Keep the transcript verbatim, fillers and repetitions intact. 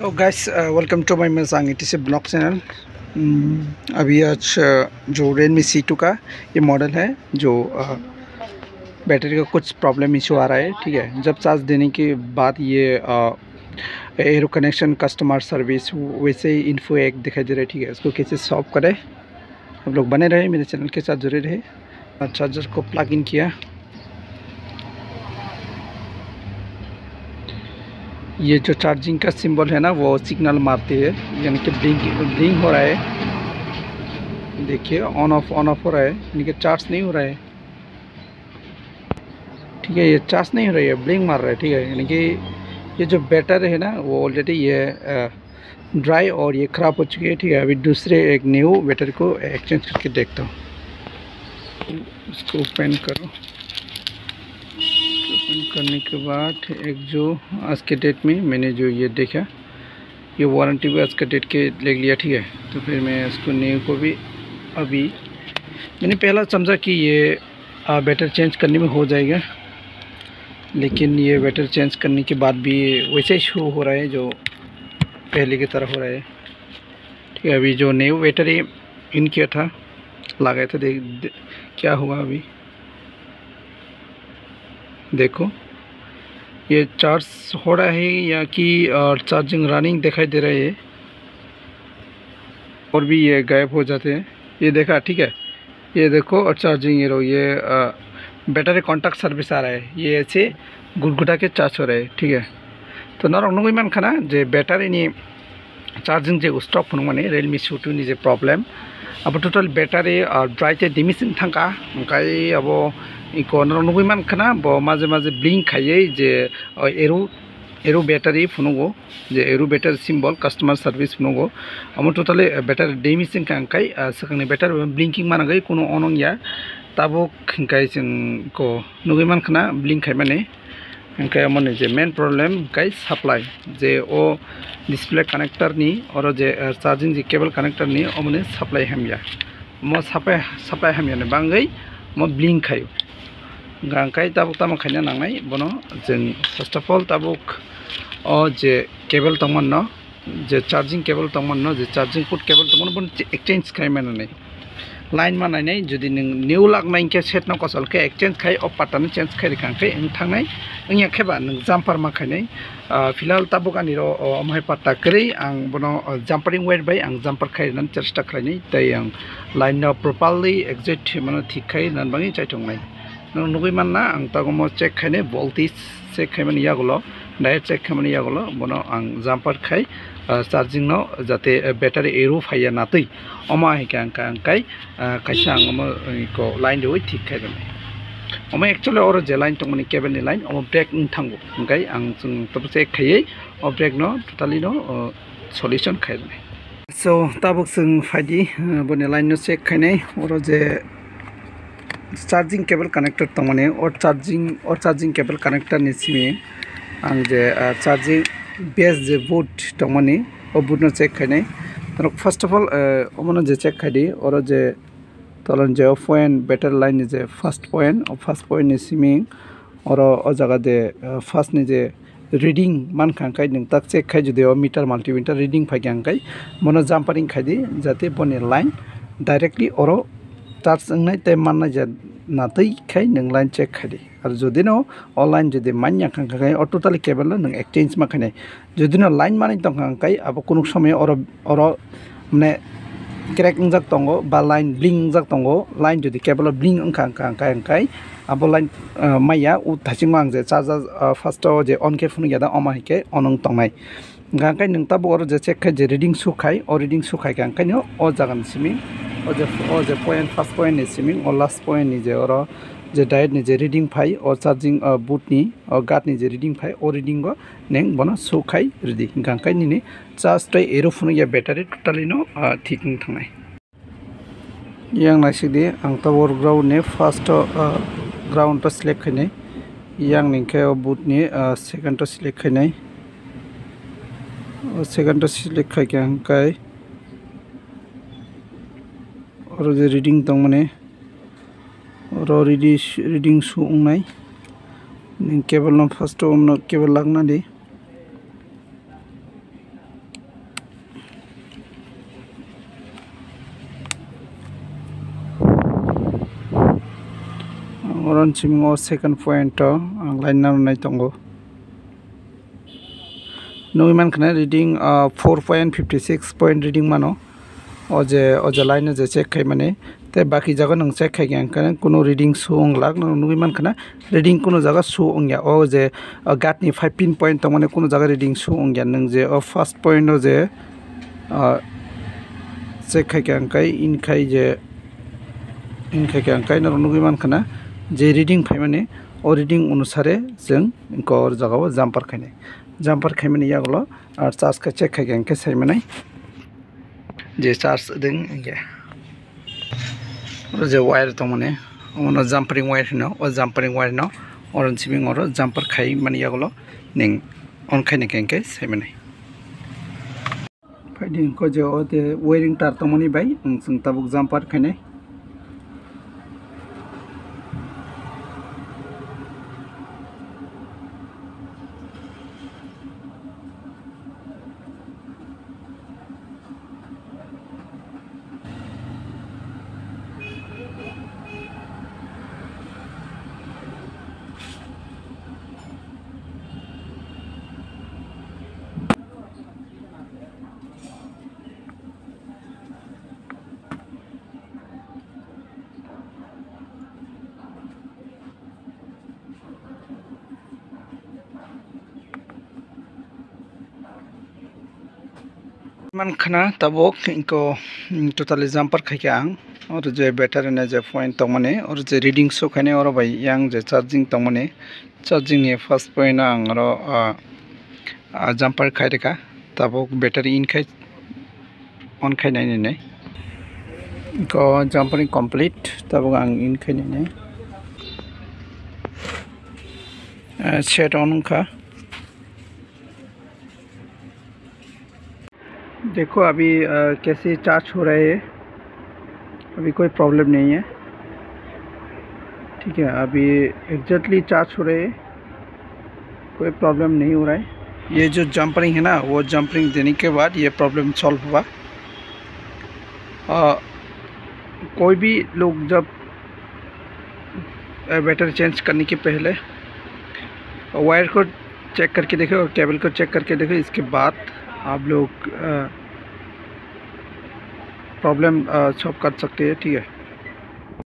तो guys, welcome to my Mozang etc blog channel. अभी आज, अ, जो रियलमी सी टू का ये मॉडल है, जो, अ, बैटरी का कुछ प्रॉब्लम इशू आ रहा है, ठीक है। जब चार्ज देने के बाद ये, अ, एरो कनेक्शन, कस्टमर सर्विस, वैसे ही इन्फो एक दिखाई दे रहा है, ठीक है। इसको कैसे सॉल्व करें, आप लोग बने रहे, मेरे चैनल के साथ जुड़े रहे। चार्जर को प्लग इन किया। ये जो चार्जिंग का सिंबल है ना, वो सिग्नल मारते हैं, यानी कि ब्लिंक, ब्लिंक हो रहा है। देखिए, ऑन ऑफ, ऑन ऑफ हो रहा है, यानी कि चार्ज नहीं हो रहा है। ठीक है, ये चार्ज नहीं हो रहा है, ब्लिंक मार रहा है। ठीक है, यानी कि ये जो बैटरी है ना, वो ऑलरेडी ये, अ, ड्राई और ये ख़राब हो चुकी है। ठीक है, अभी दूसरे एक न्यू बैटरी को एक्सचेंज करके देखता हूँ। इसको ओपन करो। ओपन करने के बाद एक जो आज के डेट में मैंने जो ये देखा, ये वारंटी भी आज के डेट के ले लिया, ठीक है। तो फिर मैं इसको न्यू को भी अभी, मैंने पहला समझा कि ये, आ, बैटरी चेंज करने में हो जाएगा, लेकिन ये बैटरी चेंज करने के बाद भी वैसे ही शो हो रहा है जो पहले की तरह हो रहा है। ठीक है, अभी जो न्यू बैटरी इन किया था, लगाया था, देख, दे, क्या हुआ अभी। देखो, ये चार्ज हो रहा है या कि, अ, चार्जिंग रनिंग दिखाई दे रहा है, और भी ये गायब हो जाते हैं। ये देखा, ठीक है, ये देखो, और चार्जिंग ये रहो, ये, अ, बैटरी कॉन्टैक्ट सर्विस आ रहा है, ये ऐसे गुदगुदा के चार्ज हो रहा है, ठीक है। तो norok nugui mankha na je battery ni charging je stop phunukmani Realme C two ni je problem, abo total battery, ah, dry tei damage wng thangkha, hwnkhe abo iko norok nugui mankha na bo maje maje blink khaiwi je, ah, eru, eru battery phunugo, je eru battery symbol customer service phunugo, amo totally, ah, battery damage wngkha, hwnkhe, ah, swkangni battery bo blinking managwi kuno on wngya, tabuk hwnkhe chwng ko nugui mankha na blink khaimani. Hwnkhe omo ni je main problem hwnkhe supply, je o display connector ni oro je, eh, charging je cable connector ni omo ni supply hamya, omo supply, supply hamya ni bangwi omo blink khaio. Hwnkhe tabuk tamo khaina nangnai bono, chwng first of all tabuk o je cable tongmano, je charging cable tongmano, je charging port cable tongmano, bono exchange khai manani. Line manai nai, jodi nwng new lak nai khe set no kosol khe exchange khai, o patta no change khai rikha khe wng thangnai, wngya khe ba nwng jumper ma khainai. Ah, filal tabuk ani ro, o, omo hai patta kwrwi, ang bono, o, jumpering wire bai ang jumper khai rwna chesta khlainai, tei ang line no properly exact mano thik khai rwna bagwi chaitongnai. Nwng nugui manna, ang tagomo check khainai, voltage check khaimani yagulo, diode check khaimani yagulo, bono ang jumper khai, ah, charging no jate, ah, battery eru phaiya natwi. Omo hai khe ang kha, ang khai, ah, kaisa ang omo, eh, ko line riwi thik khai rwnai. Omo actually oro je line tongmani cable ni line, omo break wng thango. Hwnkhe ang chwng tobo check khaiwi o break no totally no, oh, solution khai rwnai. So, tabuk chwng phaidi, uh, boni line no check khainai, oro je charging cable connector tongmani, o charging, o charging cable connector ni simi ang je, uh, charging base je board tongmani, o board no check khainai. Norok first of all, uh, omono je check khaidi, oro je tolon je o point battery line ni je first point, o first point ni simi oro o jaga de, uh, first ni je reading mankha, hwnkhe nwng tak check khai, jodi o meter, multimeter reading phaikha, hwnkhe bono jumpering khaidi, jate boni line directly oro charge wngnai tei mannai je natwi khai nwng line check khaidi. Ar jodi no o line jodi manya kha, hwnkhe o totally cable no nwng exchange ma khainai. Jodi no line manwi tongkha, hwnkhe abo kunuk somoi oro, oro mane crack wngjak tongo ba line blink wngjak tongo. Line jodi cable o blink wngkha, hwnkha, hwnkhe, hwnkhe abo line, ah, maya o thachingma ang je charger, ah, first o je on khe phunukya da, omo hai khe on wng tongnai. Hwnkha hwnkhe nwng tabuk oro je check khai je reading su khai, o reading su khai kha hwnkhe no o jaga ni simi o je, o je point, first point ni simi o last point ni je oro je diode ni je reading phai, o charging, ah, board ni o guard ni je reading phai, o reading o nwng bono su khai ridi. Hwnkha hwnkhe nini charge tei ero phunukya battery totally no, ah, thik wng thangnai. Yang naisik di, ang tabuk ground ni first o, ah, ground o select khainai. Yang ni khe o board ni, ah, second o select khainai. O second o select khaikha hwnkhe oro je reading tongmani, oro reading, reading su wngnai. Nwng cable no first o cable lakna di. Simi o second point o ang line nai tongo. Nugwi mankha na reading, ah, four point fifty six point reading mano. O je, o je line o je check khaimani. Tei baki jaga nwng check khaikha hwnkhe kuno reading show wnglak, nwng nugwi mankha na reading kuno jaga show wngya. O je, ah, gat ni five pin point tongmani kuno jaga reading show wngya. Nwng je o first point o je, ah, check khaikha hwnkhe inkhai je, inkhai khe hwnkhe norok nugwi mankha na je reading phaimani, o reading onusare chwng o jaga o jumper khainai. Jumper khaimani yagulo, ah, charge khe check khaikha hwnkhe saimanai je charge ding hwnkhe. Oro je wire tongmani, omono jumpering wire hino, o jumpering wire no oro simi oro jumper khaimani yagulo nwng on khaina khe hwnkhe saimanai. Phaidi hwnkhe je o de wiring tar tongmani bai, ang chwng tabuk jumper khainai. Mankha na tabuk inko, mm, totally jumper khaikha ang. Oro je battery ni je point tongmani, oro je reading show khainai, oro bai yang je charging tongmani, charging ni first point o ang oro, ah, ah, jumper khai rwkha. Tabuk battery in khai on khai nai nai nai. Ko jumpering complete, tabuk ang in khai nai nai. Ah, set on wngkha. देखो अभी, अ, कैसे चार्ज हो रहा है, अभी कोई प्रॉब्लम नहीं है। ठीक है, अभी एग्जैक्टली चार्ज हो रहा है, कोई प्रॉब्लम नहीं हो रहा है। ये जो जंपरिंग है ना, वो जंपरिंग देने के बाद ये प्रॉब्लम सॉल्व हुआ। अ, कोई भी लोग जब, अ, बैटरी चेंज करने के पहले वायर को चेक करके देखें और केबल को चेक करके देखें, इसके बाद आप लोग, अ, प्रॉब्लम, अ, सॉल्व कर सकते हैं, ठीक है।